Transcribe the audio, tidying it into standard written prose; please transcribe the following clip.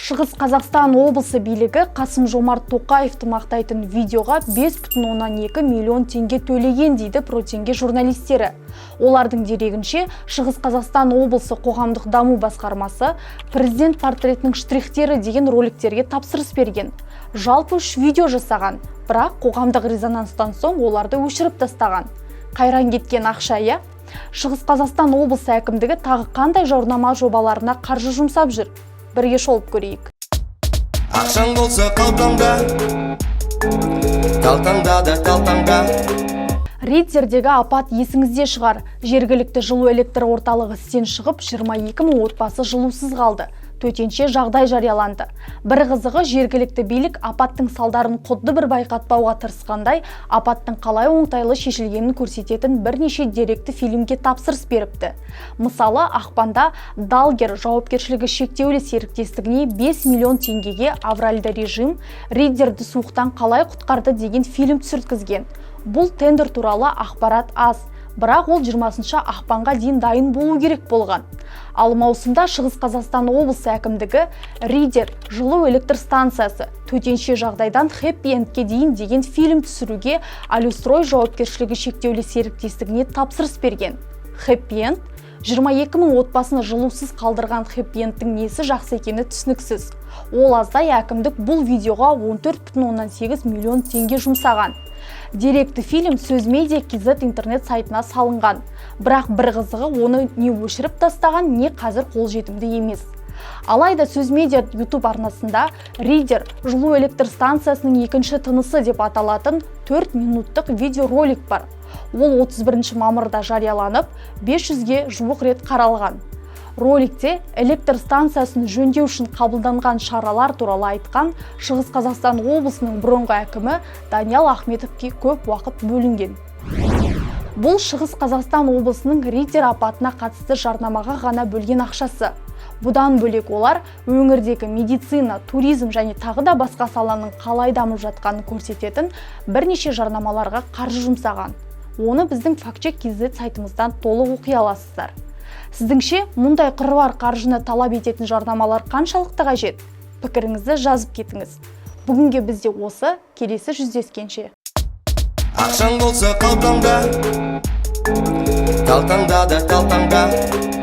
Шығыс Қазақстан облысы билігі Қасым Жомарт Тоқаевты мақтайтын видеоға 5,2 миллион теңге төлеген, дейді Протенге журналистері. Олардың дерегінше, Шығыс Қазақстан облысы қоғамдық даму басқармасы «Президент портретінің штрихтері» деген роликтерге тапсырыс берген. Жалпы үш видео жасаған, бірақ қоғамдық резонанстан соң оларды өшіріп тастаған. Қайран кеткен ақша, иә? Шығыс Қазақстан облысы әкімдігі тағы қандай жарнама жобаларына қаржы жұмсап жүр? Бірге шолып көрейік. Ақшаң болса қалтаңда, талтаңда да, талтаңда. Риддердегі апат есіңізде шығар. Жергілікті жылу электр орталығы істен шығып, 22 мың отбасы жылусыз қалды. Төтенше жағдай жарияланды. Бір қызығы, жергілікті билік апаттың салдарын құдды бір байқатпауға тырысқандай, апаттың қалай оңтайлы шешілгенін көрсететін бірнеше деректі фильмге тапсырыс беріпті. Мысалы, ақпанда Далгер жауапкершілігі шектеулі серіктестігіне 5 миллион теңгеге «Авральды режим: Риддерді суықтан қалай құтқарды» деген фильм түсірткізген. Бұл тендер туралы ақпарат аз, бірақ ол 20 ақпанға дейін дайын болу керек болған. Ал маусымда Шығыс Қазақстан облысы әкімдігі «Риддер жылу электр станциясы: төтенше жағдайдан хэппи-эндке дейін» деген фильм түсіруге Алюстрой жауапкершілігі шектеулі серіктестігіне тапсырыс берген. Хэппи-энд? 22 мың отбасыны жылусыз қалдырған хэппи-эндтің несі жақсы екені түсініксіз. Ол аздай, әкімдік бұл видеоға 14,8 миллион теңге жұмсаған. Деректі фильм Сөз Медиа KZ интернет сайтына салынған. Бірақ бір қызығы, оны не өшіріп тастаған, не қазір қолжетімді емес. Алайда Сөз Медиа YouTube арнасында «Риддер жылу электр станциясының екінші тынысы» деп аталатын 4 минуттық видеоролик бар. Ол 31 мамырда жарияланып, 500-ге жуық рет қаралған. Роликте электр станциясын жөндеу үшін қабылданған шаралар туралы айтқан Шығыс Қазақстан облысының бұрынғы әкімі Даниал Ахметовке көп уақыт бөлінген. Бұл Шығыс Қазақстан облысының Риддер апатына қатысты жарнамаға ғана бөлген ақшасы. Бұдан бөлек, олар өңірдегі медицина, туризм және тағы да басқа саланың қалай дамып жатқанын көрсететін бірнеше жарнамаларға қаржы жұмсаған. Оны біздің Фактчек KZ сайтымыздан толық оқи аласыздар. Сіздіңше, мұндай қыруар қаржыны талап ететін жарнамалар қаншалықты қажет? Пікіріңізді жазып кетіңіз. Бүгінге бізде осы, келесі жүздескенше. Ақшаң болса қалтаңда, талтаңда да, талтаңда.